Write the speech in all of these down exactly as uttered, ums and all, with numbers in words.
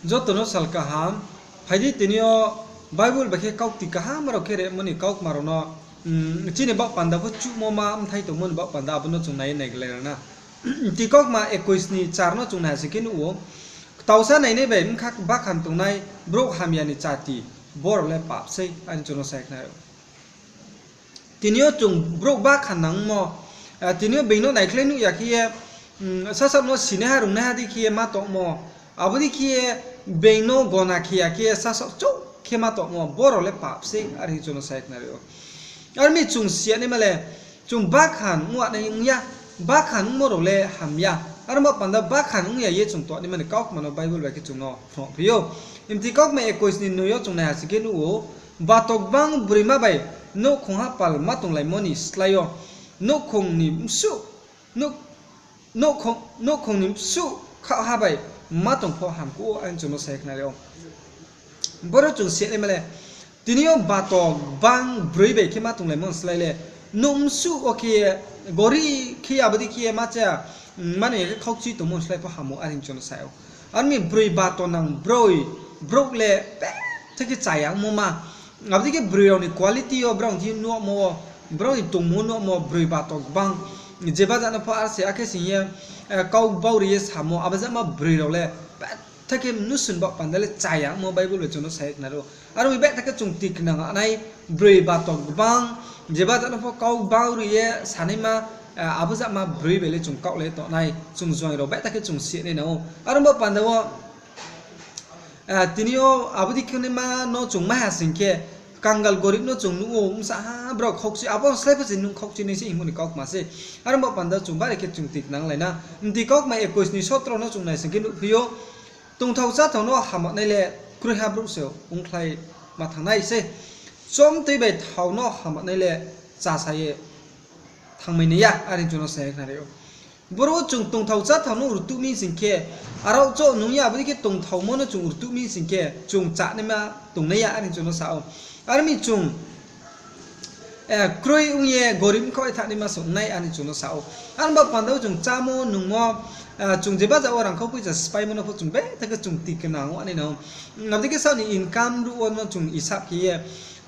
Joto no sal kaham. Phai di, tini yo Bible bai khe kaukti kaham rao khe remo ni kaukma rao no, chini baoh panda pho chuhmo ma bthai tongmo ni baoh panda abo no chung nai ye naiglai ra na. Mti kaukma ekuis ni char no chung nai sing khe nuh ou, ktausa nainai bai bkha bakhan tongnai brouh hamya ni chati, bo rao le pap sei, are chung no sa ye khnari ou. Tini yo chung brouh bakhan nangmo, tini yo being no naikhlai nuh ya khe ye, sasaoh no sinaiha rungnaiha dei khe ye ma tongmo, abo dei khe ye being no gona khe ya khe ye sasaoh chouh khe ma tongmo, bo rao le pap sei, are chung no sa ye khnari ou. Are mi chung si ya naima le, chung bakhan ong ya, bakhan ongmo rao le hamya. Are bo panda bakhan ong ya ye chung tongnaima ni kaukma no Bible bai khe chung no phrungphi ou. Mti kaukma ekuis ni noi yo chung nai ha sing khe nuh ou, batok gbang broima bai nouhkhongha pal ma tonglaimo ni slái yo nouhkhong ni bsuh, nouhkhong ni bsuh khaohha bai ma tong pho hamkuh ou, are chung no sa ye khnari ou. Boro chung si ya naima le, tini yo batok gbang broi bai khe ma tonglaimo ni slái le, nouh bsuh wo khe ye, gori khe ye, abo dei khe ye ma cha, mani ya khe khaukchi tongmo ni slái pho hamo, are chung no sa ou. Are mi broi bato nang broi, brouh le betha khe chaya ongmo ma. Abo dei khe broi rao ni quality yo, brao ni thing nuhmo wo, brao ni tongmo nuhmo, broi batok gbang, jeba jat no pho ar se akhe sing ye, kau bau ri ye samo, abo jama broi rao le betha khe mnusu ni baoh panda le chaya ongmo Bible bai chung no sa ye khnari ou. Are mi betha khe chung tiknang nai, broi batok gbang, jeba jat no pho kau bau ri ye sanaima, abo jama broi bai le chung kaoh le tongnai, chung juaing rao betha khe chung si nai nang ou. Are bo panda wo, tini yo abo dei khe naima no chung mai ha sing khe, kangal gorib no chung nuh ou, bsa ha brao khaukchi, abo slái pho se nung khaukchi nai se hingmo ni kaukma se. Are bo panda chung bari khe chung tiknang lai na. Mti kaukma ekuis ni sotro no chung nai sing khe nuhphi ou, tongthao cháthao no hamanai le kroiha brouh se ongkhlai ma thang nai se. Chomtui bai thao no hamanai le chasa ye thangmai nai ya, are chung no sa ye khnari ou. Boro chung tongthao cháthao no rtuh mi sing khe, arao cho nung ye abo dei khe tongthaomo no chung rtuh mi sing khe, chung chánaima tongnai ya, are chung no sa ou. Are mi chung kroi ong ye gorib bkhaoh ye thanaima se ong nai, are chung no sa ou. Are bo panda wo chung chámo nungmo, chung jeba jat wo rangkhau poicha spáimo no pho chung betha khe chung tiknang ong nai nang ou. Abo dei khe saoh ni income ruh wo no chung isap khe ye,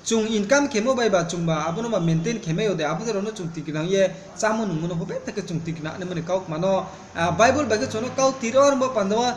chung income khemo bai ba chung ba abo no ba maintain khe mai yo de, abo dei rao no chung tiknang ye chámo nungmo no pho betha khe chung tiknang naima ni kaukma no, Bible bai khe chung no kau tiro, are bo panda wo,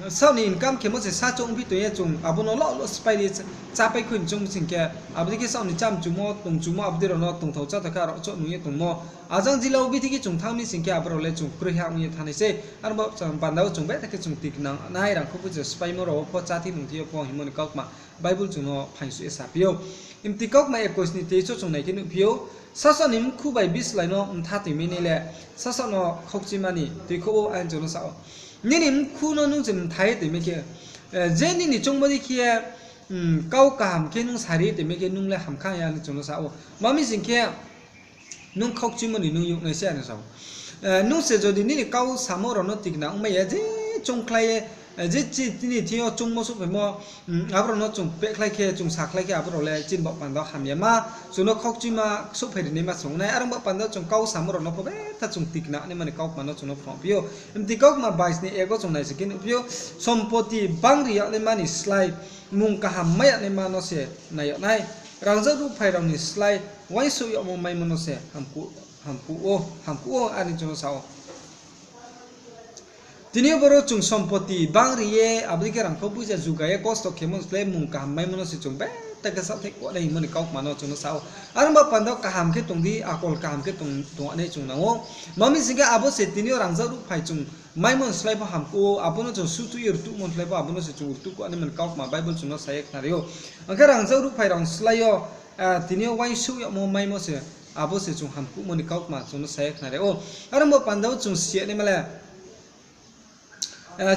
saoh ni income khemo se sa chouh ongphi tong ye chung abo no lo lo spái ri ye chápai khui ni choung sing khe, abo dei khe saoh ni chámchumo tongchumo abo dei rao no tongthao cháthao khe arao cho nung ye tongmo. Ajang jila wo bithi khe chung thanng mi sing khe abo rao le chung kroiha ong ye thanngnai se. Are bo panda wo chung betha khe chung tiknang nai, rangkhau poicha spáimo rao wo pho, cháthi nungthi yo pho hingmo ni kaukma Bible chung no phaingsuh ye saphi ou. Mti kaukma ekuis ni teis wo chung nai khe nuhphi ou, sasaoh ni mkhu bai bislái no mtha toimai nai le, sasaoh no khaukchima ni tuikhouh ou, are chung no sa ou. Nini mkhu no nung se mtha ye toimai khe, je nini choungmo dei khe ye, kau kaham khe nung sari ye toimai khe nung le hamkha ya, are chung no sa ou. Ma mi sing khe, nung khaukchimo ni nung youh nai se, are sa ou. Nung se jodi nini kau samo rao no tikna ongmai ya, je choungkhlai ye, je chini thing yo choungmo souhphaimo, abo rao no chung pehkhlai khe, chung sakhlai khe, abo rao le chini baoh panda wo hamya ma, chung no khaukchima souhphai ri naima se ong nai. Are baoh panda wo chung kau samo rao no pho betha chung tikna naima ni kaukma no chung no phrungphi ou. Mti kaukma bais ni ek wo chung nai sing khe nuhphi ou, sompoti bang ri yag naima ni slái mung kaham mai yag naima no se nai yag nai. Rangzag ruhphai rao ni slái uaingsouh yagmo maimo no se hamkuh ou, are chung no sa ou. Tini yo boro chung sompoti bang ri ye, abo dei khe rangkhau poicha juga ye kosto khemo ni slái mung kaham maimo no se chung betha khe saohthaih kuh nai hingmo ni kaukma no chung no sa ou. Are baoh panda wo kaham khe tong di, akol kaham khe tong, tong nai chung nang ou. Ma mi sing khe abo se tini yo rangzag ruhphai chung maimo ni slái pho hamkuh ou, abo no chung suhtuh ye rtuhmo ni slái pho abo no se chung rtuh kuh naima ni kaukma Bible chung no sa ye khnari ou. Ang khe rangzag ruhphai rao ni slái yo, tini yo uaingsouh yagmo maimo se, abo se chung hamkuhmo ni kaukma chung no sa ye khnari ou. Are baoh panda wo chung si ya naima le,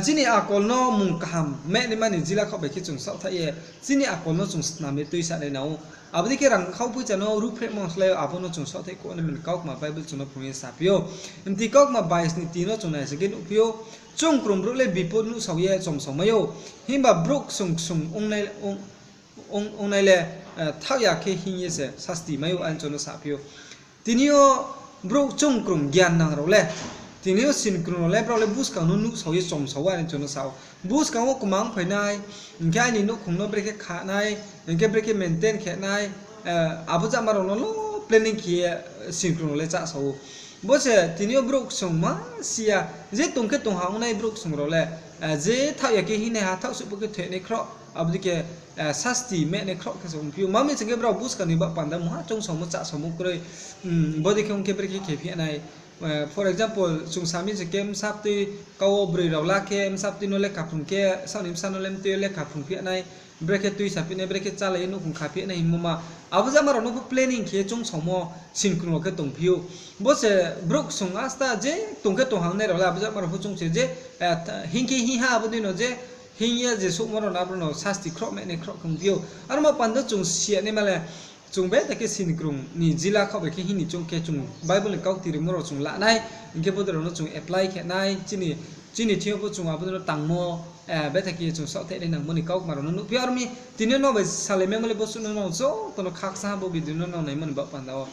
chini akol no mung kaham mai naima ni jila khaoh bai khe chung saohthaih ye, chini akol no chung snam ye tuisa nai nang ou. Abo dei khe rangkhau poicha no ruhphrehmo ni slái yo abo no chung saohthaih kuh naima ni kaukma Bible chung no phrung ye saphi ou. Mti kaukma bais ni tin no chung nai sing khe nuhphi ou, chungkrung brouh le bipod nuhsao ye chomsao mai ou, himba brouh ksung ksung ong, ongnai le, thaoh ya khe hing ye se sasti mai ou, are chung no saphi ou. Tini yo brouh chungkrung giannang rao le Tini yo sinkrung rao le brao le buskang no nuhsao ye chomsao wo are chung no sa ou. Buskang wo kmang phai nai, hing khe aini nouhkhong no brekhe kha nai, hing khe brekhe maintain khe nai, abo jama rao no lo planning khe ye sinkrung rao le chahsao ou. Bo se tini yo brouh ksung ma si ya, je tong khe tong ha ong nai brouh ksung rao le, je thaoh ya khe hingnaiha, thaoh suh pho khe thoinai khroh, abo dei khe sasti mehnai khroh khe se ongphi ou. Ma mi sing khe brao buskang ni baoh panda mungha choungsaomo chahsaomo kroi, bodei khe ong khe brekhe khe phi nai. For example, chung sa mi sing khe bsa tui kau wo broi rao la khe, bsa tui no lekha phrung khe, saoh ni bsa no le mtui yo lekha phrung phi nai, brekhe tuisa phi nai, brekhe chálai ye nouhkhong kha phi nai hingmo ma. Abo jama rao no pho planning khe choungsaomo sinkrung rao khe tongphi ou. Bo se brouh ksung asta je tong khe tong ha ong nai rao le abo jama rao pho choung se je, hing khe hing ha abo dei no je, hing ye je souhmo rao no abo no sasti khroh mehnai khroh khe ongphi ou. Aro ma panda chung si ya naima le, chung betha khe sinkrung ni jila khaoh bai khe hing ni choung khe chung Bible ni kaukti rimo rao chung la nai, hing khe bodei rao no chung apply khe nai, chini thing yo pho chung abo no tangmo, betha khe chung saohthaih nai nangmo ni kaukma rao no nuhphi ou. Aro mi tini yo nrao bai salai maimo le bo suh no nrao joto no khakchang ha bo video no nrao naimo ni baoh panda wo.